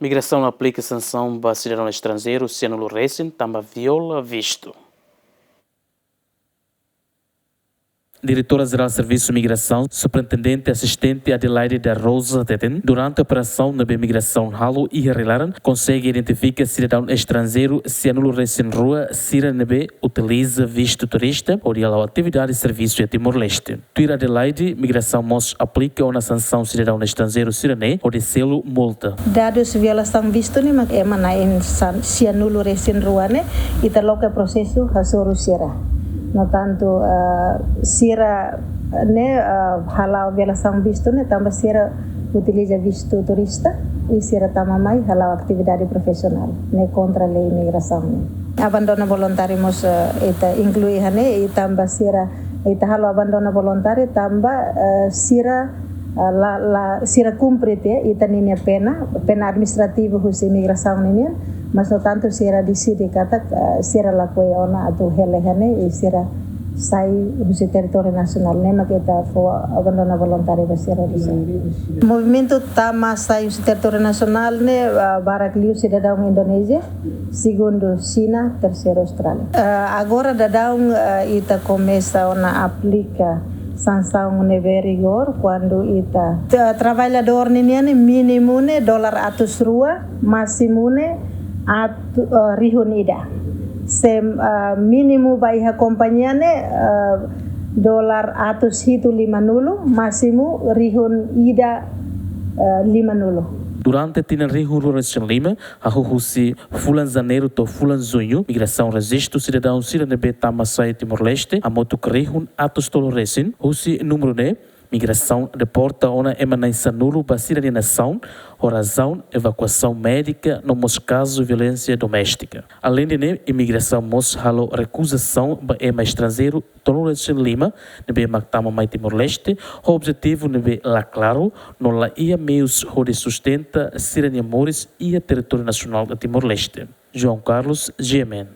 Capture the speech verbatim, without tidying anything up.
Migrasaun aplika sansaun ba sidadaun estranjeiru sia-nulu resin tanba viola vistu. Diretora Jerál Servisu Migrasaun, Superintendente Asistente Adelaide da Rosa hateten, durante operasaun ne'ebé Migrasaun halo iha rai-laran, konsege identifika sidadaun estranjeiru sia-nulu resin rua sira ne'ebé utiliza vistu turista hodi hala'o atividade servisu iha Timor-Leste. Tuir Adelaide, Migrasaun mós aplika ona sansaun sidadaun estranjeiru sira-ne'e hodi selu multa. Dadus violasaun vistu ne'e mak ema na'in san-, sia-nulu resin rua ne'e, ita loke prosesu hasoru sira. No tantu, eh, sira ne'e, eh, hala'o violasaun vistu ne'e tanba sira utiliza vistu turista i sira tama mai hala'o atividade profisionál ne'e kontra lei migrasaun ne'e. Abandonu voluntáriu mós, eh, ita inklui iha ne'e, i tanba sira ita halo abandonu voluntáriu tanba, eh, sira, eh, la, la, sira kumpre tiha ita-nia pena, pena administrativu husi Migrasaun ninian, mas no tantu sira deside katak, eh, sira lakohi ona atu hela iha ne'e i sira sai husi territóriu nasionál, ne'e mak ita fó abandonu voluntáriu ba sira desa. Movimentu tama sai husi territóriu nasionál ne'e, eh, barak liu sidadaun Indonézia, segundu Xina, terseiru Austrália. Eh, agora daudaun, eh, ita komesa ona aplika sansaun ne'ebé rigór kuandu ita, eh, traballadór ninian ne'e mínimu ne'e dolar atus rua, másimu ne'e atu, eh, rihun ida. Se, eh, mínimu ba iha kompañia ne'e, eh, dolar atus hitu lima-nulu, másimu rihun ida, eh, lima-nulu. Durante tinan rihun rua resin lima, hahú husi fulan Janeiru to'o fulan Juñu, Migrasaun rejistu sidadaun sira ne'ebé tama sai Timor-Leste hamutuk rihun atus tolu resin. Husi númeru ne'e, Migrasaun deporta ona ema na'in sanulu ba sira-nia nasaun, ho razaun evakuasaun médika no mós kazu violénsia doméstika. Aleinde ne'e, Imigrasaun mós halo rekuzasaun ba ema estranjeiru tolunulu resin lima ne'ebé mak tama mai Timor-Leste, ho objetivu ne'ebé la klaru no la iha meius hodi sustenta sira-nia moris iha territóriu nasionál Timor-Leste. João Carlos, G M N.